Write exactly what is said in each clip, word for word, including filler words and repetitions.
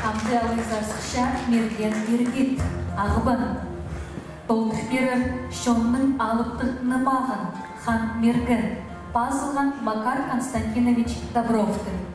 Амды алай сасча Мерген Иргит, Ағбан. Толдырып пирер чонның алыптығ нымағын Хан Мерген, пазылған Макар Константинович Добровтың.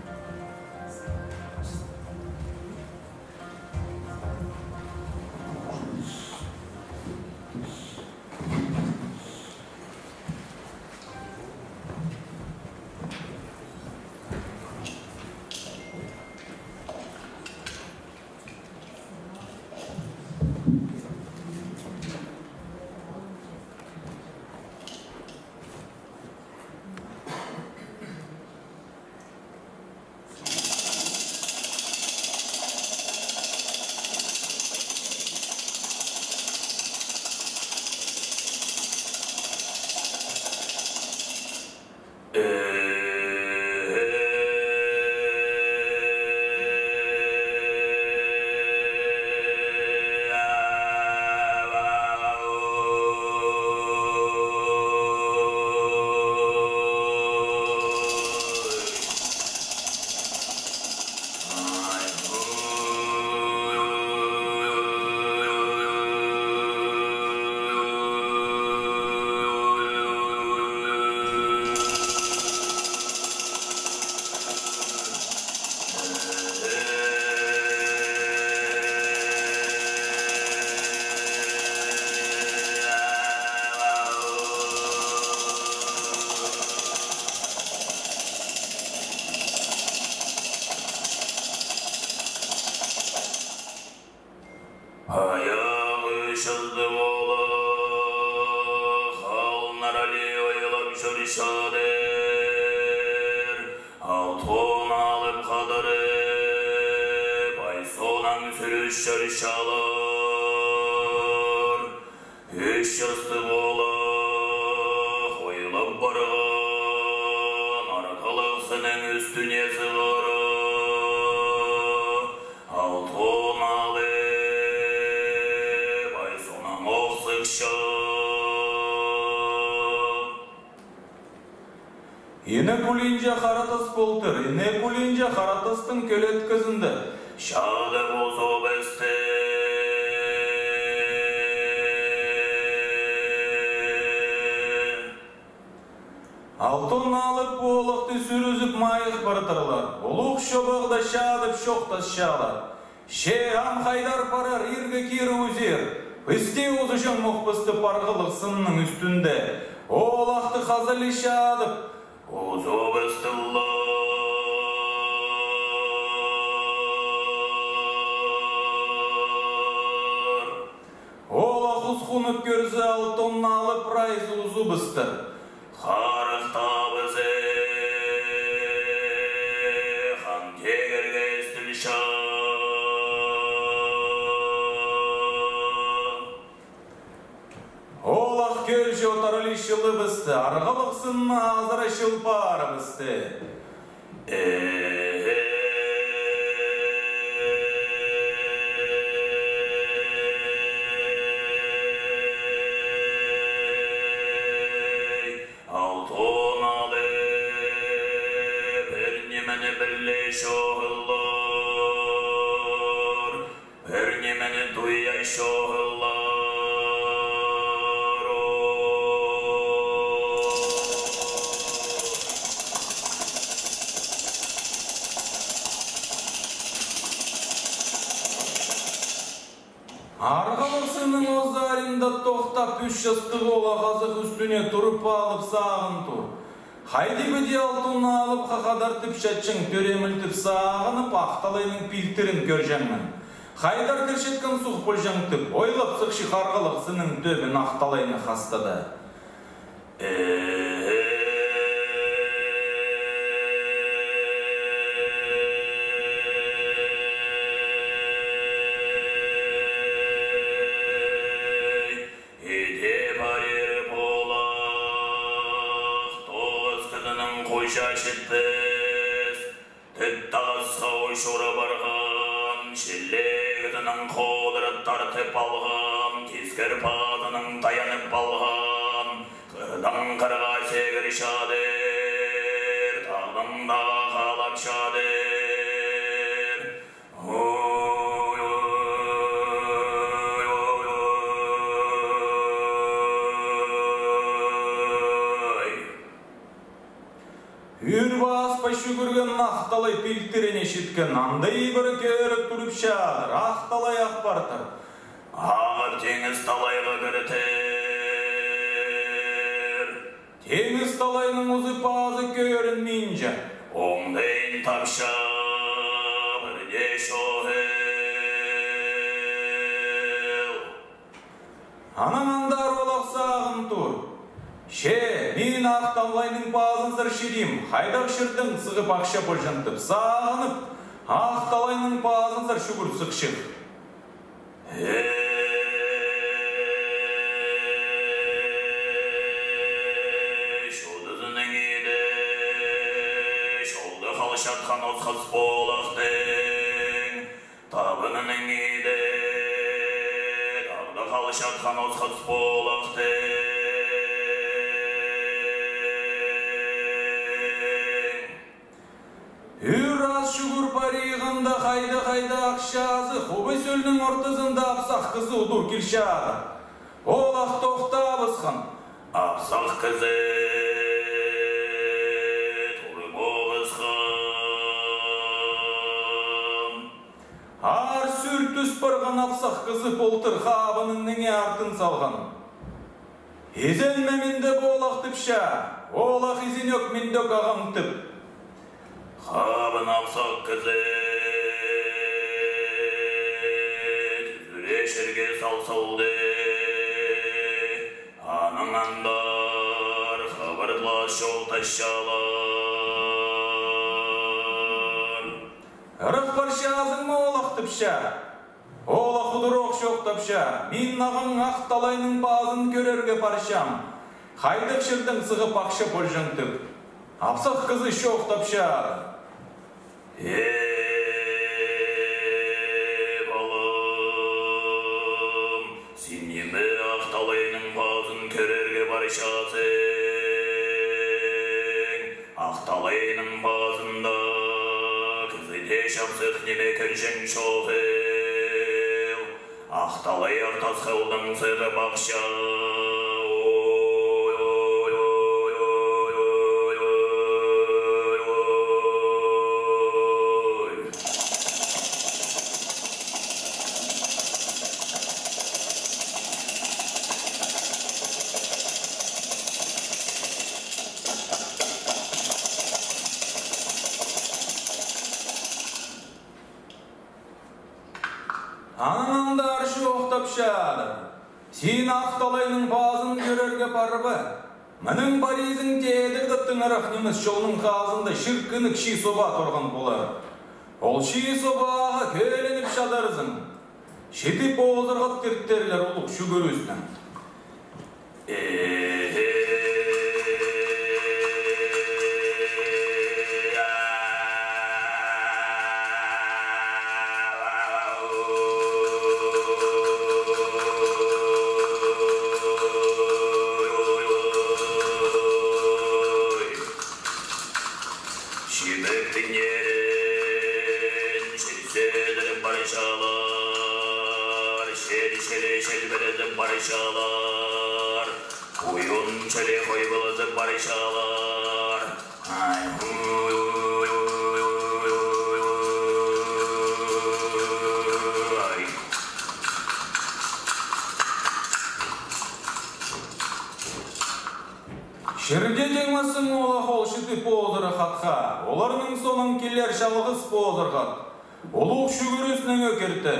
Хайағ ӱс частығ оолах алнар али ойлап чӧр чадыр. Алтон алып хадарып, ай соонаң сӱріс чӧр чалар. Ӱс частығ оолах ойлап парған арғалығ сынның ӱстӱне сығара. Алтон алып, ай соонаң ох сыхча. Ине кулинҷа хара тас полтыр, ине кулинҷа хара тастың кӧлеткізінде чадып узып істі. Алтон алып оолахты сӱрізіп майых партырлар. Улуғ чобағда чадып чоохтасчалар. Че ам хайдар парар, ирге кире узир. Пісті узуҷаң ох пісті парғалығ сынның ӱстӱнде. Оолахты хаза ли чадып узып істілер. Оолах усхунып кӧрзе, алтон алып прайзы узып істір. Харых табызы хан тигірге істілче. Оолах кӧрче, отар али чылып істі, арғалығ сынны азыра чылып парып істі. Эй, алтон алып, пір нимені піле чоғыллар. Пір нимені туя чоғыллар. Арғалығ сынның озарында тохтап, ӱс частығ оолах азах ӱстӱне турып алып сағын тур. Хайди піди алтон алып хахадар тіпчетчең, тӧреміл тіп сағынып, Ах талайның пилтірін кӧрҷеңмін. Хайдар кірчеткен сух полҷаң тіп ойлап сыхча арғалығ сынның тӧбін Ах талайны хастады. Эй, иди парир полах, тоғыс кізінің хуҷа читпес. Тіт тағасха учура парған, чіліг кізінің ходыра тартып алған, тискер пазының таянып алған, хырдаң хырға сегір чадыр, тағдаң тағға халап чадыр. чӱгӱрген, Ах Талай пилтіріне читкен. Анда ибіре кӧріп турып чадыр, Ах Талай ах партыр. Ағып теңіз талайға кіртер. Теңіз талайның узы-пазы кӧрінминче, оңдайын тапча пірдее чоғыл. Анаң андар ол ах сағын тур. Че, мин Ах Талайның пазынзар чидим, хайдағ чирдең сығып ахча полҷаң тіп сағынып, Ах Талайның пазынзар чӱгӱр сыхча. Э, чудызының иді, чолда халчатхан осхас полахтың, табынының иді, тағда халчатхан осхас полахтың. Ӱр ас чӱгӱр париғанда, хайда-хайда ахчазы, хубай сӧлнің ортызында апсах кізі удур килче. Ол ах тохтабысхан. Апсах кізі турыбысхан. Аар сӱр тӱс парған апсах кізі полтыр хабының ниме артын салған. Изенме мин дее, полах, тіпче. Ол ах изенӧк, мин дӧк ағам, тіп. Хабын апсах кізі тӱзіре чирге сал салды. Анаң андар хабарлас чоохтасчалар. Ырах парчазың ма, олах, тіпче. Олах удур ох чоохтапча: мин ағаң Ах Талайның пазын кӧрерге парчам. Хайдағ чирдең сығып ахча полҷаң, тіп. Апсах кізі чоохтапча: Э, палам, син ниме Ах Талайның пазын кӧрерге парчазың? Ах Талайның пазында кізі дее чапсых ниме кӧрҷең чоғыл. Ах Талай артас хылдаң сығып ахча. Анаң андар чоохтапча: син Ах Талайның пазын кӧрерге парба. Мының паризың теедіг тыңырах нимес чолның хазында чиркінік чиис оба турған полар. Ол чиис обаға кӧленіп чадарзың. Читі позырғат тиртерлер улуғ чӱгӱрӱснең. Чибектің нерін чирсезіріп парчалар, чер-чиле чилбірезіп парчалар, уйун-чиле хойбылазып парчалар. Ай, уй, уй, уй, уй, уй, уй, уй, уй, уй, уй. Чирде теңмезің олах ол читі позырах атха. Оларның соонаң килер чалғыс позырғат. Улуғ чӱгӱрӱснең ӧкірте.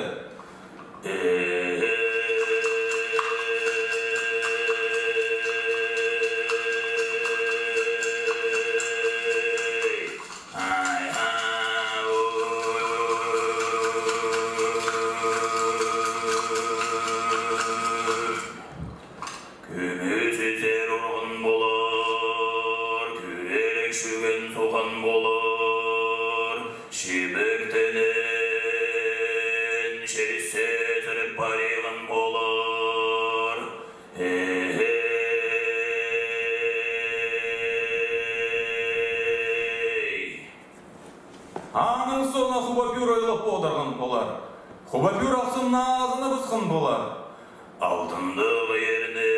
Кӱмӱс ӱзер урған полар, кӱрелік чӱген суған полар, чибектенең чирсезіріп париған полар. Эй! Аның соонаң Хуба Пӱӱр ойлап одырған полар. Хуба Пӱӱр ахсын назыныбысхан полар. Алтындығ ерні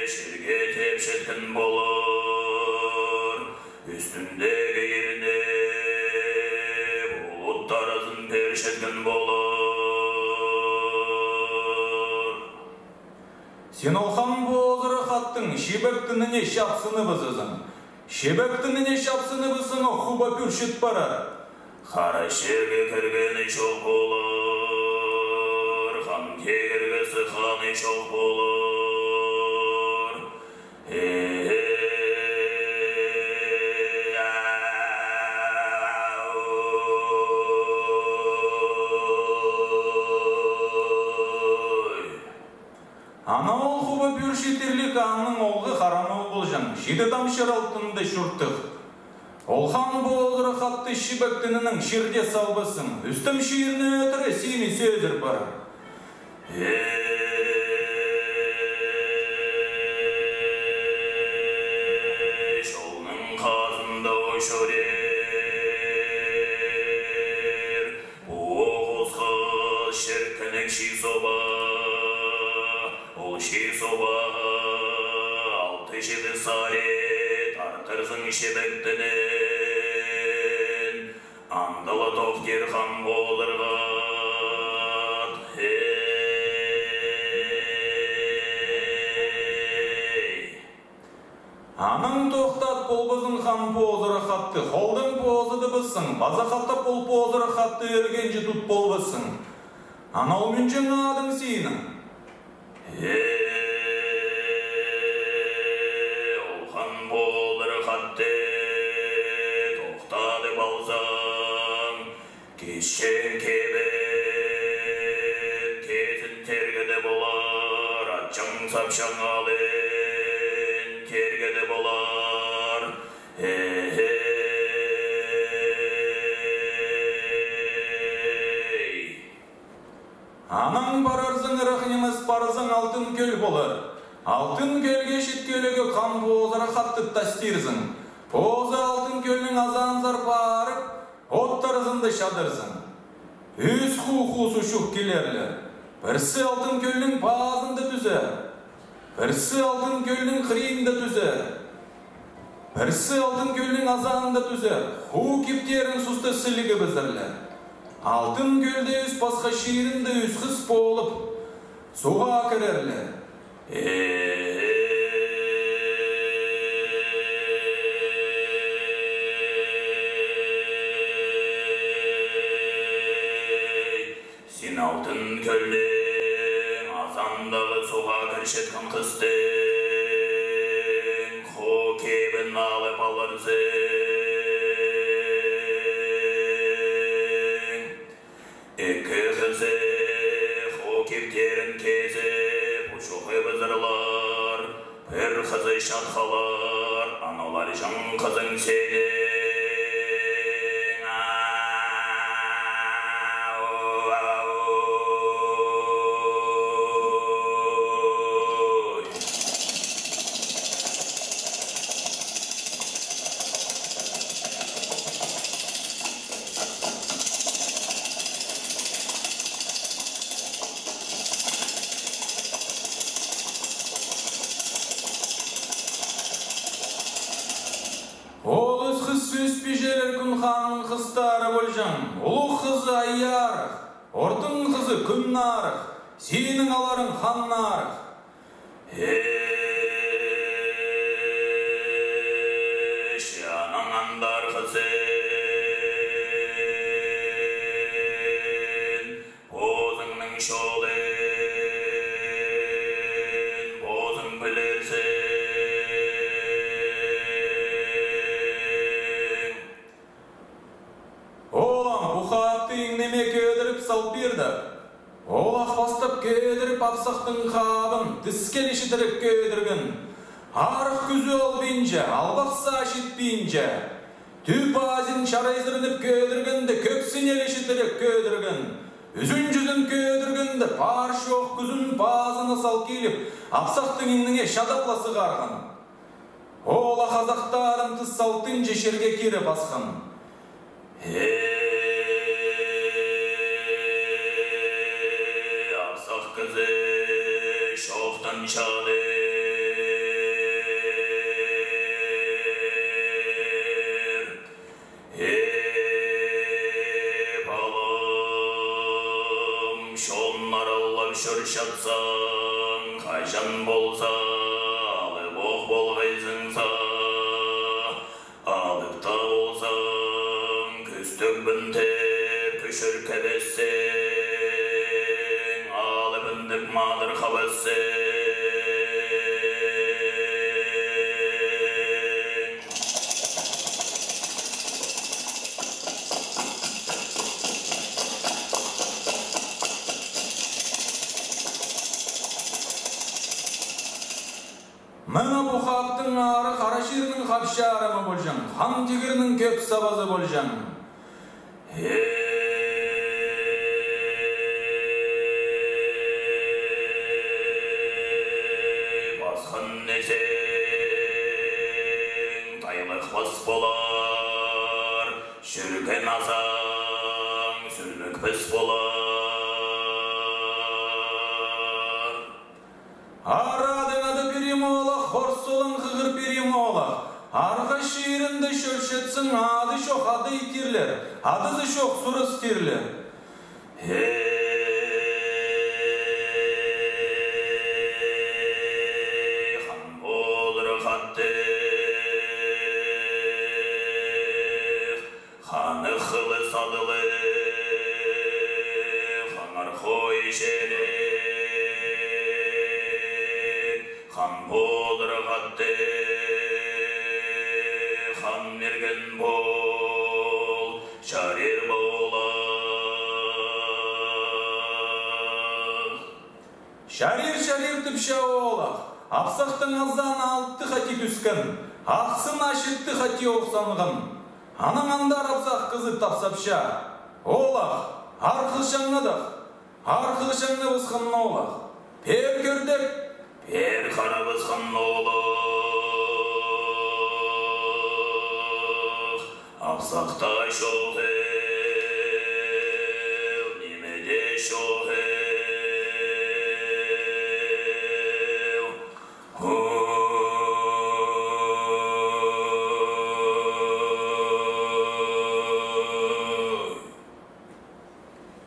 чирге тепчеткен полар. Леге ирнеп, улут аразын пеер читкен полар. Син ол хан позырах аттың чибек тініне чапсыныбызазың. Чибек тініне чапсыныбызсаң, ох, хуба пӱрчіт парар. Хара чирге кіргені чох полар, хан тигірге сыхханы чох полар. Ана ол хуба пӱрчі тирлік аннаң оолғы харан оол полҷаң, чиді тамчыр алтында чуртығ. Ол хан позырах атты чибек тінінең чирде салбассың, ӱстем чирні ӧтіре сині сӧзір парар. Эй, чолның хазында учурир пу ох осхас чиркінек чи соба. Ол чи собаға алты-чиді сари тартырзың чибек тінін. Андала тохтир хан позырах ат. Эй! Анаң тохтат полбазың хан позырах атты, холдаң позыдыбыссың, паза хатап ол позырах атты ӧлгенҷе тут полбассың. Ана ол мӱнҷең адың синің. Эй, ол хан позырах атты тохтадып алзаң, кисчең кебін кизін тергеде полар, атчаң-сапчаң алын тергеде полар. Эй! Анаң парарзың, ырах нимес парзаң, Алтын Кӧл полар. Алтын Кӧлге читкеліг хан позырах атты тастирзың. Позы Алтын Кӧлнің азаанзар парып, от аразында чадырзың. Ӱс хуу хузу чух килерлер. Пірсі Алтын Кӧлнің пазында тӱзер. Пірсі Алтын Кӧлнің хыринда тӱзер. Пірсі Алтын Кӧлнің азаанда тӱзер. Хуу киптерін суста сіліг ибізерлер. Алтын Кӧлде ӱс пасха чирінде ӱс хыс полып, суға кірерлер. Эй! Син Алтын Кӧлнің азаандағы суға кірчеткен хыстың ху кибін алып аларзың. Ікі хызы ху киптерін кизіп, учух ибізерлер. Пір хызы чат халар, ан олар чаң хызың синің. Ол ӱс хыс сӧс пиҷелер Кӱн ханның хыстары полҷаң. Улуғ хызы Ай Арығ, ортын хызы Кӱн Арығ, синің аларың Хан Арығ. Ей, анаң андар хызын, позыңның чолын позың пілерзің. Ол ам пу хатты иңнеме кӧдіріп сал пирді. Ол ах пастап кӧдіріп апсахтың хабын тіскелі читіріп кӧдірген. Арығ кӱзі албинча, албах саа читпинче, тӱп азин чарайзырынып кӧдіргенде, кӧп синелі читіріп кӧдірген. Ӱзін-чӱзін кӧдіргенде, пар-чох кӱзін пазына сал киліп, апсахтың иңніне чадап ла сығарған. Ол ах азахтарын тыс салтынҷа чирге кире пасхан. Ей, апсах кізі чохтан чадыр. чӧрчатсаң, хаҷан полза алып ох полғайзың за. Алып та ползаң, кӱстігбін тіп кӱчӱркебессің, алыбын тіп мадырхабассың. Мына пу хаттың аары Хара чирнің хапчарымы полҷаң, Хан Тигірнің кӧп сабазы полҷаң. Эй, пасхан исең, тайлығ пас полар, чӱрген азаң, сӱрмек пас полар. Ар адың ады пирим, оолах, хорсылың хығыр пирим, оолах. Арғы чирінде чӧрчетсең, ады чох ады тирлер, адызы чох сурас тирлер. Эй, хан полар хатты. Ханығ хылыс адылығ, хаңар хой чӧрік, хан полар хатты, хан мирген пол, чарир полар. Чарир, чарир тіпче, оолах. Апсахтың азаан алты хати тӱскен, ахсына читі хати охсанған. Анаң андар апсах кізі тапсапча: оолах, арғылчаңнадах, арғылчаңнабысхан, оолах. Пеер кӧрдек, пеер харабысхан, оолах. Апсахта чох ӧл, ниме де чох ӧл.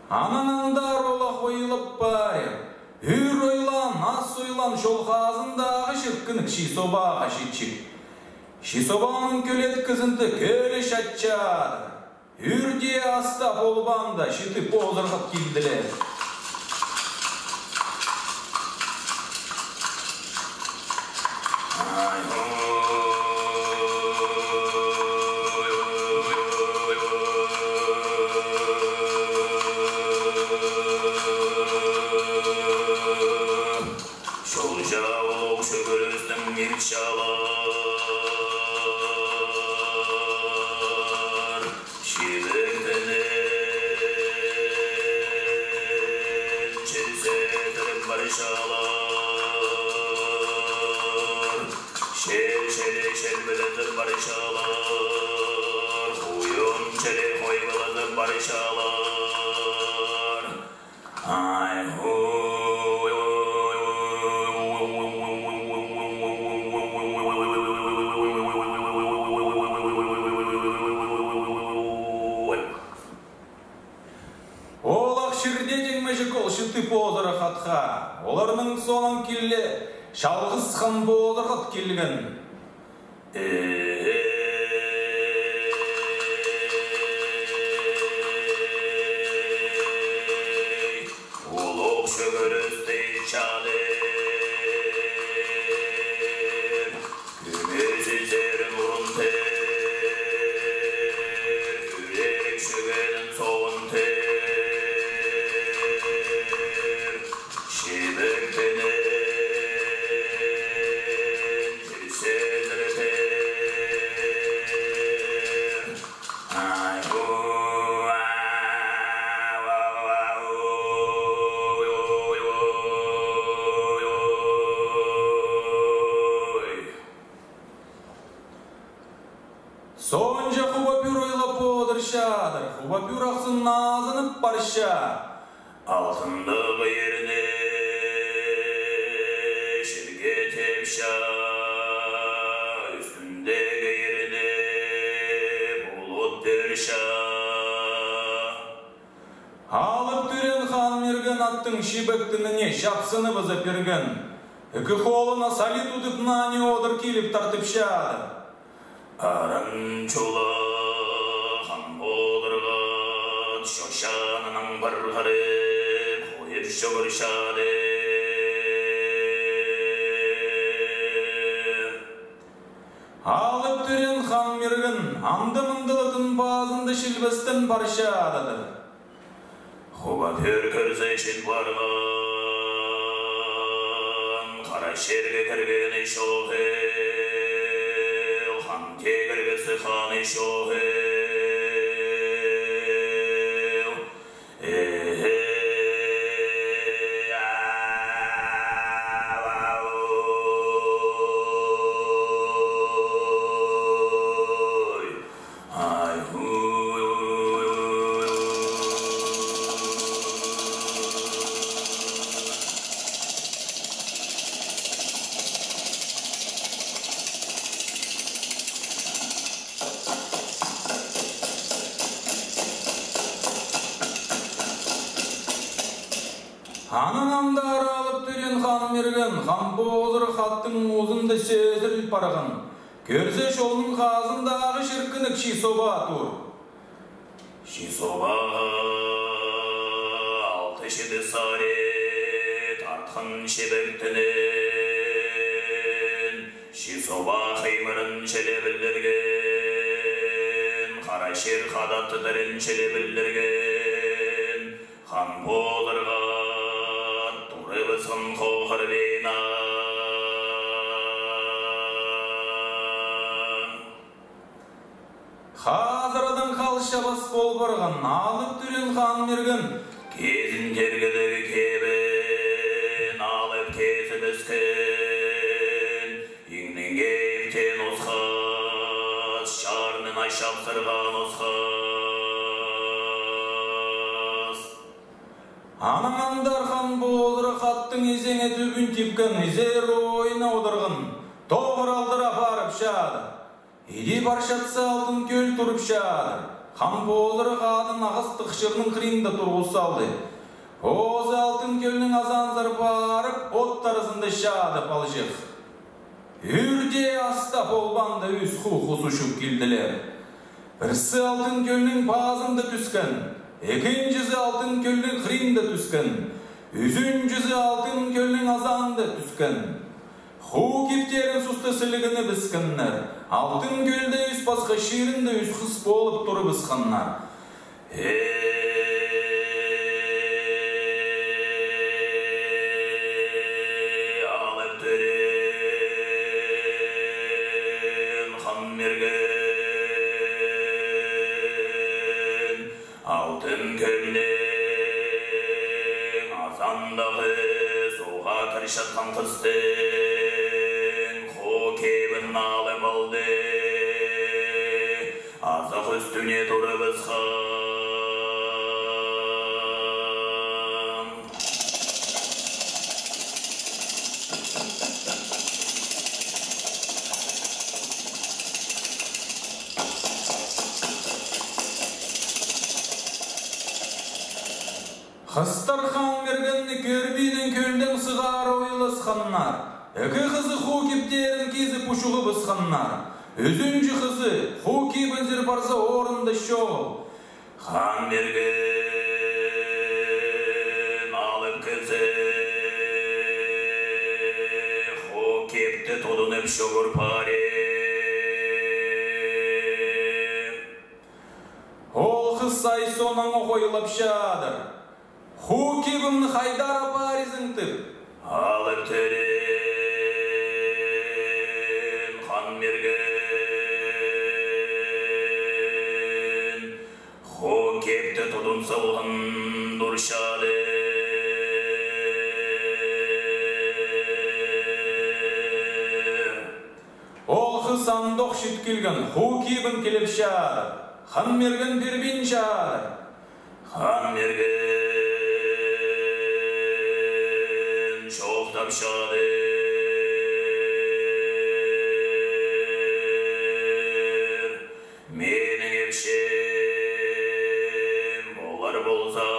Анаң андар оолах ойлап парир. Ӱр ойлаан, ас ойлаан, чол хазындағы чиркінік Чи Собаға читчек. Чи Собаның кӧлеткізінде кӧлі чатчадыр. Ӱр дее ас таа полбаанда, читі позырғат килділер. Чолҷа улуғ чӧгірестең ир чалар. Чибектенең чир сезіріп пар чалар. Чел чіли чилбілезіп пар чалар. Хуйун чіли хуйбалазып пар чалар. Ай, ху. Оолах чирде теңмеҷек ол читі позырах атха. Оларның соонаң киле чалғыс хан позырах ат килген. Эй, улуғ чӧгіресте чалир, кӱмӱс изерін урун тир, кӱлерік чӱгенін соғын тир, чибектенең чир сезіртір. Сонҷа Хуба Пӱӱр ойлап одырчадыр. Хуба Пӱӱр ахсын азынып парча. Алтындығ ирні чирге тепче, ӱстӱндегі ирні пулут пирче. Алып тӧреен Хан Мирген аттың чибектініне чапсыныбыза пирген. Ікі холына сали тудып, наа одыр киліп тартыпчадыр. Аран чула Хан Позырах ат чочаанын пар харап, хойып чӱгӱрчедір. Алып тӧреен Хан Мирген анда-мында ла тын пазында чілбестең парчададыр. Хуба пӧӧр кӧрзе, чіл парған, хара чирге кіргені чоғыл, хан тигірге сыхханы чоғыл. Анаң андар алып тӧреен Хан Мирген Хан Позырах аттың узында сӧзіріл парған. Кӧрзе, чолның хазындағы чиркінік чи соба тур. Чи собаға алты читі сари тартхан чибектенең, чи соба хыймырын чіли пілдірген, хара чир хада тітірін чіли пілдірген. Хан Позырах ат турыбысхан хохырлина. Хазырадаң хал чабас пол парған алып тӧреен Хан Мирген кизін тергедегі кибін алып кизібіскен. Иңнең кибін осхас, чарнына чапсырған осхас. Анаң андар Хан Позырах аттың изеңе тӱбін типкен, изер ойына одырған, тоғыр алдыра парып чадыр. Иди парчатса, Алтын Кӧл турып чадыр. Хан Позырах адын ағастығ чырның хыринда турғыс салды. Позы Алтын Кӧлнің азаанзар парып, от таразында чадып алҷых. Ӱр дее астап, ол панда ӱс ху хус учуп килділер. Пірсі Алтын Кӧлнің пазында тӱскен, ікінҷізі Алтын Кӧлнің хыринда тӱскен, ӱзінҷізі Алтын Кӧлнің азаанда тӱскен. Ху киптерін суста сілігінібіскеннер. Алтын Кӧлде ӱс пасха чирінде ӱс хыс полып турыбысханнар. Эй, алып тӧреен Хан Мирген, Алтын Кӧлнің азаандағы суға кір чатхан хыстың ху кибін алып алды. Азах ӱстӱне турыбысхан. Хыстар Хан Миргенні кӧрбинең кӧлдең сығара ойласханнар. Ікі хызы ху киптерін кизіп, учуғыбысханнар. Ӱзінҷі хызы ху кибінзер парза, орында чоғыл. Хан Мирген алып килзе, ху кипті тудынып чӱгӱр парир. Ол хыс ай соонаң ох ойлапчадыр. Ху кибімні хайдар апаризың тіп. Алып тӧреен Хан Мирген ху кипті тудын салған турчадыр. Ол хыс андох чит килген, ху кибін киліпчадыр. Хан Мирген пирбинчадыр. Хан Мирген чоохтапчадыр: «Минің ипчім полар полза,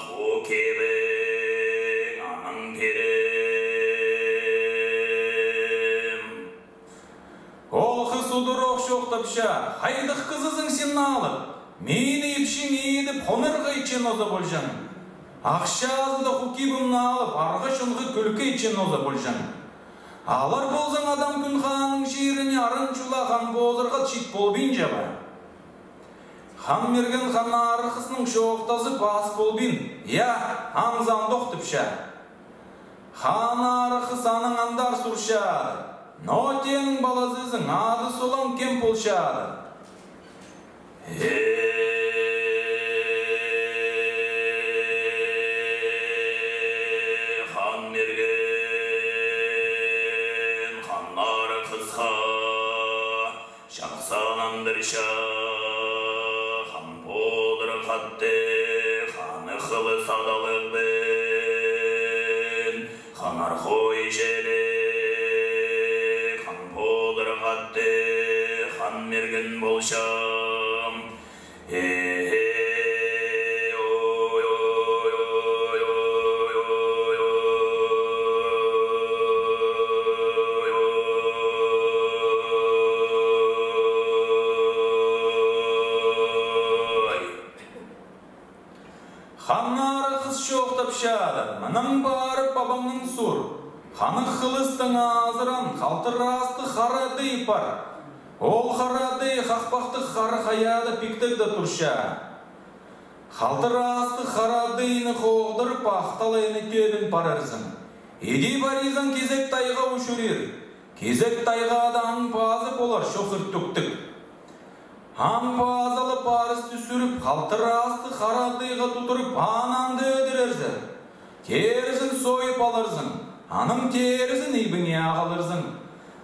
ху Кибің аның пирім. Ол хыс удур ох чоохтапча: «Хайдағ хызызың син алып? Мині ипчің идіп, хонарға итчең оза полҷаң. Ахчазында ху кибімні алып, арға-чонға кӱлкі итчең оза полҷаң. Алар ползаң, Адам Кӱн ханның чиріне Аран Чула Хан Позырғат чит полбинча ба?» Хан Мирген Хан Арығ хыснаң чоохтазып ас полбин: «Я, аңзаан тохтапча». Хан Арығ хыс анаң андар сурчадыр: «Но теенің палазызың, ады-солаң кем полчадыр?» Э, Хан Мирген Хан Арығ хысха чахсы нандырча: Хан Позырғатты ханы хылыс адалығбын ханар хой чіли, Хан Позырғатты Хан Мирген полчам. Э-э, ой, ой, ой. Хан Арығ хыс чоохтапчадыр: «Мынаң парып, пабаңнаң сур. Ханығ хылыстаң азыраан халтыр аастығ хара дый пар. Ол хара дый хахпахтығ хара хайада пиктіг дее турча. Халтыр аастығ хара дыйны хоғдырып, Ах талайны тӧбін парарзың. Іди парарзың, кизек тайға учурир. Кизек тайғада аң пазы полар чохыр тӱктіг. Аң пазы ла парысты сӱріп, халтыр аастығ хара дыйға тудырып, анаң-да ӧдірерзер. Теерізін сойып аларзың, аның теерізін ибіңе ағыларзың.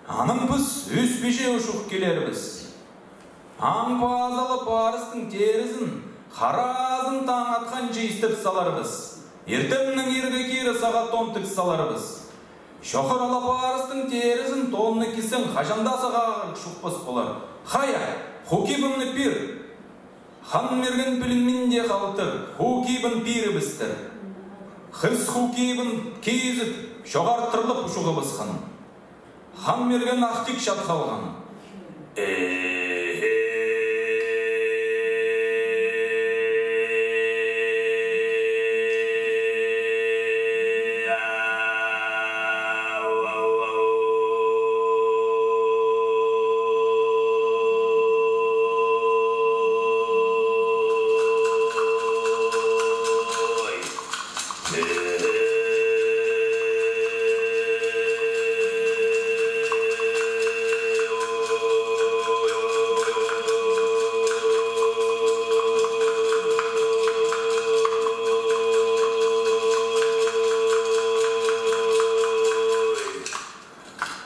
Анаң піс ӱс пиҷе ушух килербіс. Аң пазы ла парыстың теерізін хараазын таң атханҷа истеп саларбыс. Иртеннең иргі кире сағат он тік саларбыс. Чохыр ла парыстың теерізін тонны кисең, хаҷан даа сағаа чухпас полар. Хайа, ху кибімні пир». Хан Мирген пілінмин дее халтыр, ху кибін пирібістір. Хыс ху кибін кизіп, чоғартырлап учуғыбысхан. Хан Мирген ах тик чат халған. Э-э.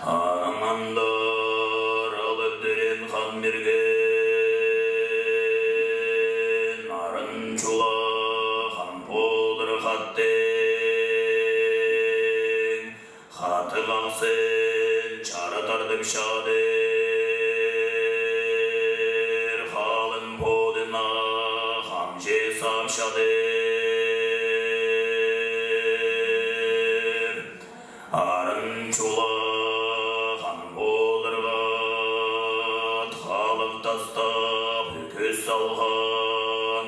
Анаң андар алып тӧреен Хан Мирген, Аран Чула Хан Позырғаттың хатығ ахсын чарыт тартып чадыр, халын подына хамҷы сап чадыр. Аран Чула Хан Позырғат халых тастап, ӱкӱс салған.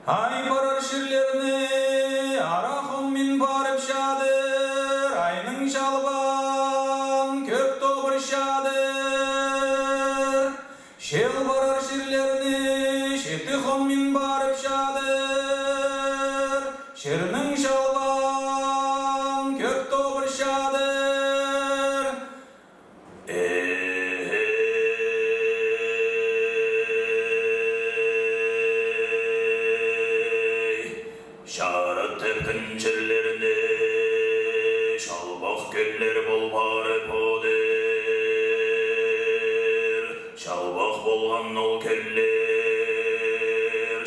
Ай парар чирлерні ара хоммин парып чадыр, айның чалбаан кӧк тобыр чадыр. Чыл парар чирлерні читі хоммин парып чадыр, чирнің чалбаан кӧк тобыр чадыр. Эй, чарыт тепкен чирлерде чалбах кӧллер пол парып одыр. Чалбах полған ол кӧллер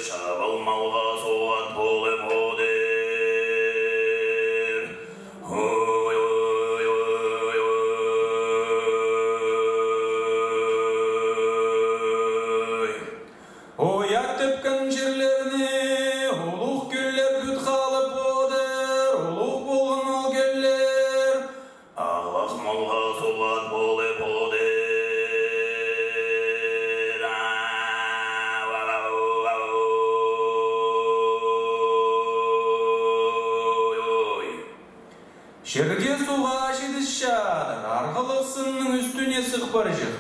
Чирге суға читіс чадыр, арғалығ сынның ӱстӱне сых парҷых.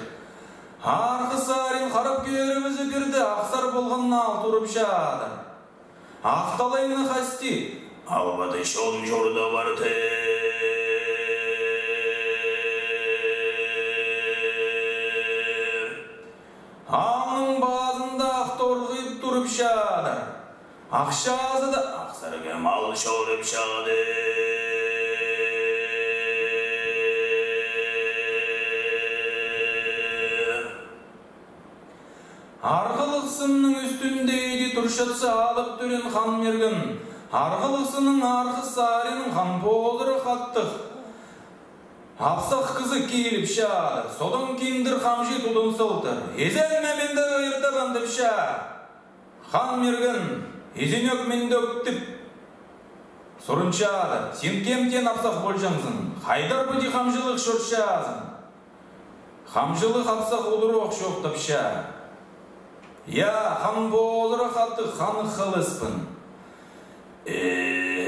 Арғы сарин харап кӧрібізіп пирді, ахсар полған аал турып чадыр. Ах талайны хасти албады чон чурда партыр. Аалның пазында ах торғайып турып чадыр. Ах чазыда ах сірге мал чорып чадыр. Арғалығ сынның ӱстӱнде иди турчатса алып тӧреен Хан Мирген. Арғалығ сынның арғы саринын Хан Позырах аттығ апсах кізі киліп чадыр. Содаң киндір хамҷы тудын сылтыр. Изенме, мин дее ӧӧр табам, тіпче. Хан Мирген, изенӧк, мин дее ӧк, тіп сурынчадыр. Син кемдең апсах полҷаңзың? Хайдар піди хамҷылығ чӧрчезің? Хамҷылығ апсах удур ох чоохтапча. Я, Хан Позырах аттығ Ханығ Хылыспын. Э-э-э-ой,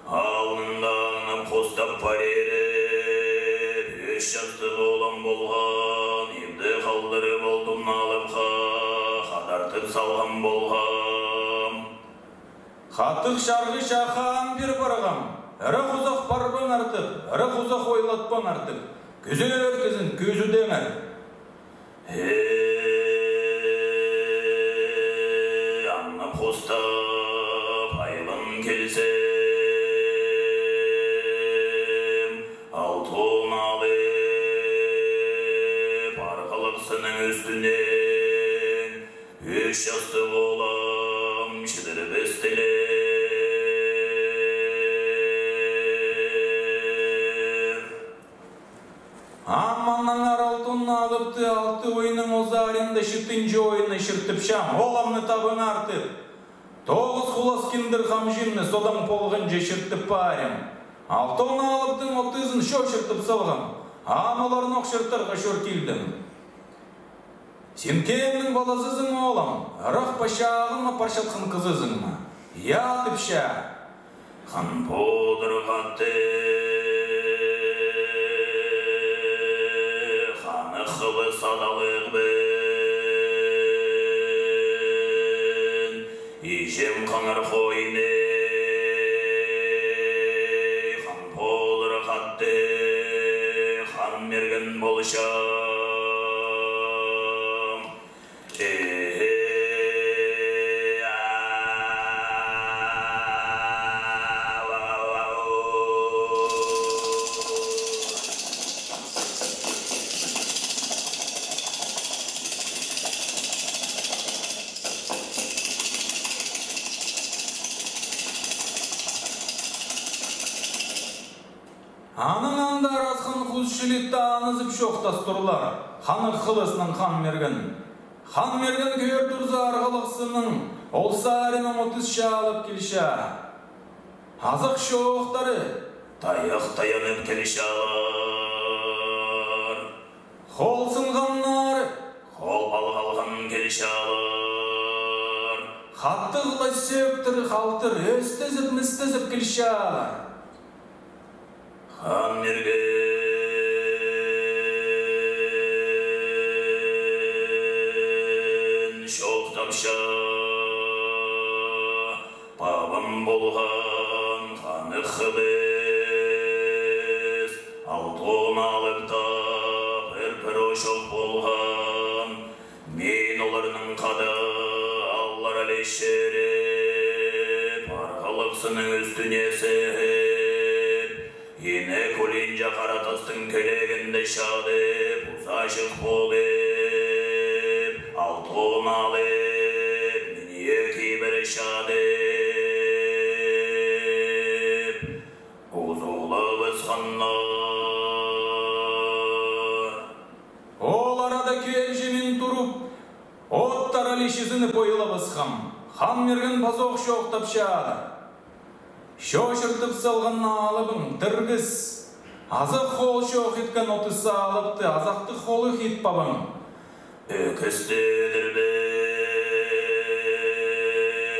алнында аңнап хостап парир, ӱс частығ оолам полған, ибде халдырып, Алтон Алыпха хадартып салған полған. Хатығ чарғыҷа хан пир парғам, ырах-узах парбаңар тіп, ырах-узах ойлатпаңар тіп, кӱзер кізін кӱзідеңер. Э-э-э, аңнап хостап айлан килзем, Алтон Алып арғалығ сынның ӱстӱнең ӱс частығ оолам чідірбестілер. Ам аннаңар Алтон Алыпты алты ойынның озарында читінҷі ойынны чыртыпчам, оолымны табыңар тіп. Тоғыс хулас киндір хамҷымны содаң полғанҷа чыртып парим. Алтон Алыптың отызын чоо чыртып салғам, ам оларны ох чыртарға чӧр килдім. Син кемнің палазызың, оолам? Ырах па, чағын ма, парчатхан кізізің ме? Я, тіпче. Хан Позырах аттығ Ханығ Хылыс адалығбын. Іҷем Хаңар хойны Хан Позырах аттығ Хан Мирген полчам. Э-э-э-ой, ау-ау-ау. Анаң андар Асхан хус чіли танызып чоохтас турлар Ханығ Хылыснаң Хан Мирген. Хан Мирген кӧр турза, арғалығ сынның ол саринаң отыс чаалап килче. Азах чоохтары тайах таянып килчелер. Хол сынғаннары хол палғалған килчелер. Хатығ ла сӧӧктер, халтыр ӧстезіп, містезіп килчелер. Хан Мирген чоохтапча. Пабам полған Ханығ Хылыс, Алтон Алып та пір-пір ошах полған. Мин оларның хада аллар ілес чӧріп, арғалығ сынның ӱстӱне сығып, Ине кулинҷа Хара тастың кӧлегінде чадып, узаҷых полып, Алтон Алып мині кибіре чадып, узулабысханнар. Ол арада килҷе мин турып, оттар іле чізініп ойлабысхам. Хан Мирген пазох чоохтапчадыр. Чоо чыртып салған Алыбың тіргіс. Азах хол чох иткен Отыс Алыпты азахтығ холых ит пабаң. Ӧкісті ӧдір бе,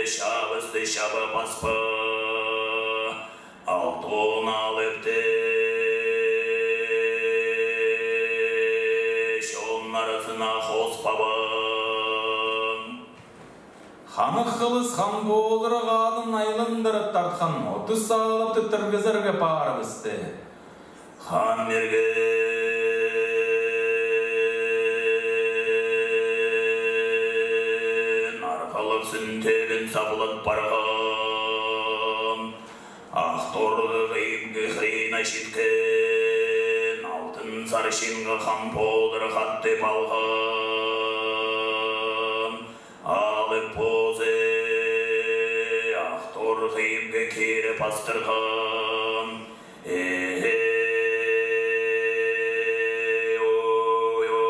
чабысты чаба пас па, Алтон Алыпты чон аразына хос пабаң. Ханығ Хылыс Хан Позырах адын айландырып тартхан Отыс Алыпты тіргізерге парыбысты. Хан Мирген арғалығ сынтебін саблап парған. Ах торғығ ибге хрена читкен, алтын сарчинға Хан Позырах ат тіп алған. Алып позы ах торғығ ибге кире пастырған. Э-э-э, ой-ой-ой-ой-ой-ой.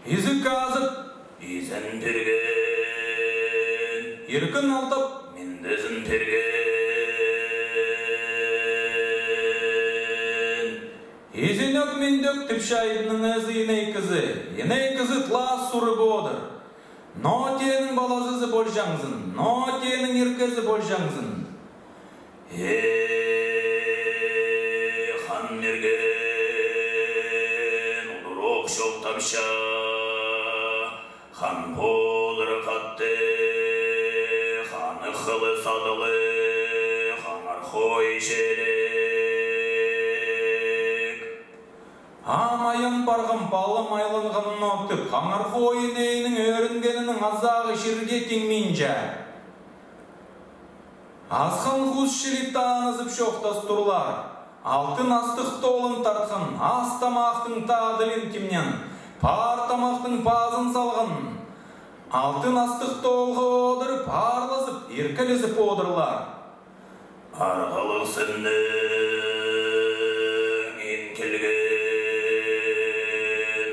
Изік азып, изен пирген. Иркін алтап, миндезін пирген. Изенӧк-миндӧк тіпче айыбның ээзі, иней кізі. Иней кізі тлас сурып одыр. Ноо теенің палазызы полҷаңзың, ноо теенің иркезі полҷаңзың. Э-э, Хан Мирген удур ох чоохтапча. Хан Позырах атты, Ханығ Хылыс адылы, Хаңар хой чирек. Ам аян парғам, палам айланған ноо тіп, Хаңар хой инейнің ӧрінгенінің азағы чирге тиңминче. Асхан хус чіли танызып чоохтас турлар. Алтын астығ тоолын тартхан, ас тамахтың тадылин тимнен, пар тамахтың пазын салған. Алтын астығ тоолға одырып, аарлазып, иркелезіп одырлар. Арғалығ сынның ин килген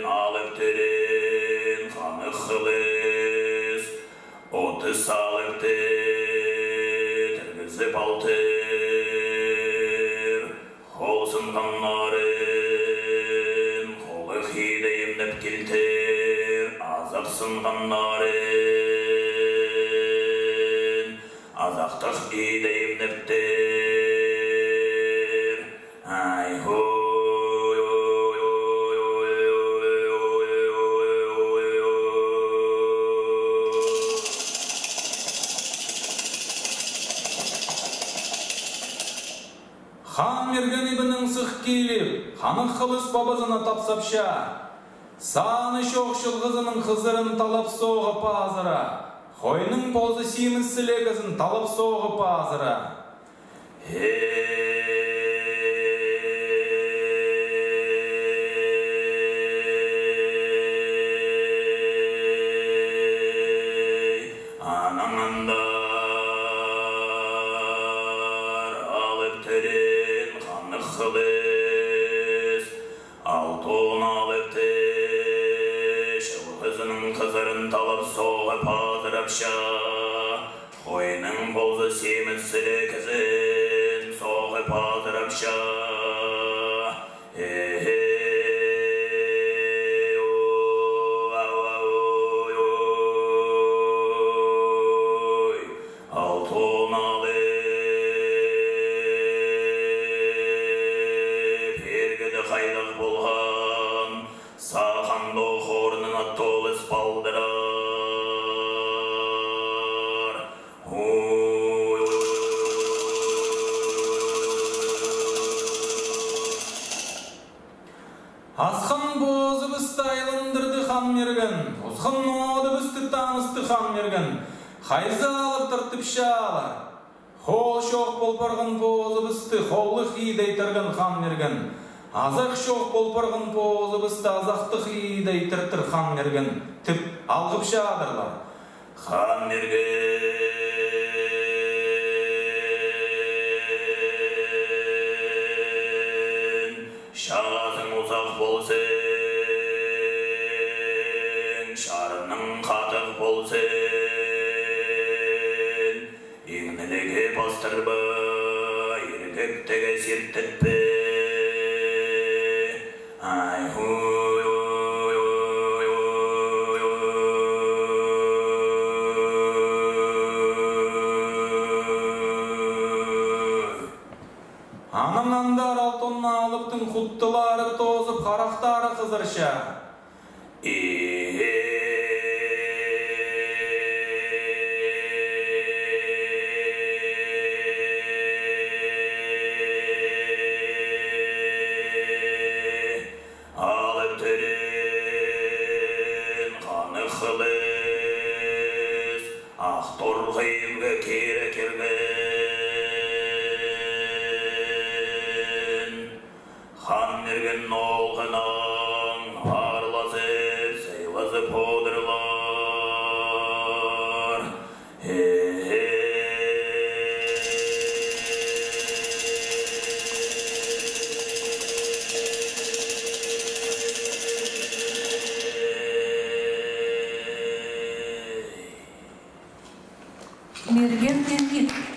алып тӧреен Ханығ Хылыс Отыс Алыпты тіргізіп алтыр. Хол сынғаннарын холых иде имнеп килтір, азах сынғаннарын азахтығ иде имнептір. Ай-хой, ой, ой, ой. Хан Мирген ибінең сых киліп, Ханығ Хылыс пабазына тапсапча. Саны чох чылғызының хызырын талап соғып азыра, хойның позы симіс сілегізін талап соғып азыра. Эй, анаң андар алып тӧреен Ханығ Хылыс Алтон Алыпты чылғызының хызырын талап соғып азырапча. Хойның позы симіс сілегізін соғып азырапча. Э-э-э, о-а-а, ой-ой-ой. Алтон Алып, иргіде хайдағ полған, сағам дох орнына толыс палдырар. Ой. Асхан позыбысты айландырды Хан Мирген, осхан одыбысты танысты Хан Мирген. Хайзы алып тартыпчалар. Хол чох пол парған позыбысты холлығ иде итірген Хан Мирген. Азах чох пол парған позыбысты азахтығ иде итіртір Хан Мирген, тіп алғыпчадырлар. Хан Мирген, чазың узах ползын, чарының хатығ ползын, иңнілігі пастырба, иргектігі сиртетпе. Анаң андар алтон алыптың хуттылары тоозып, харахтары хызырча. Алып тӧреен ханы хылыс ах торғы имге кире кирген. Хан Мирген оолғынаң аарлазып, сыйлазып одырлар. Мирген теңнік.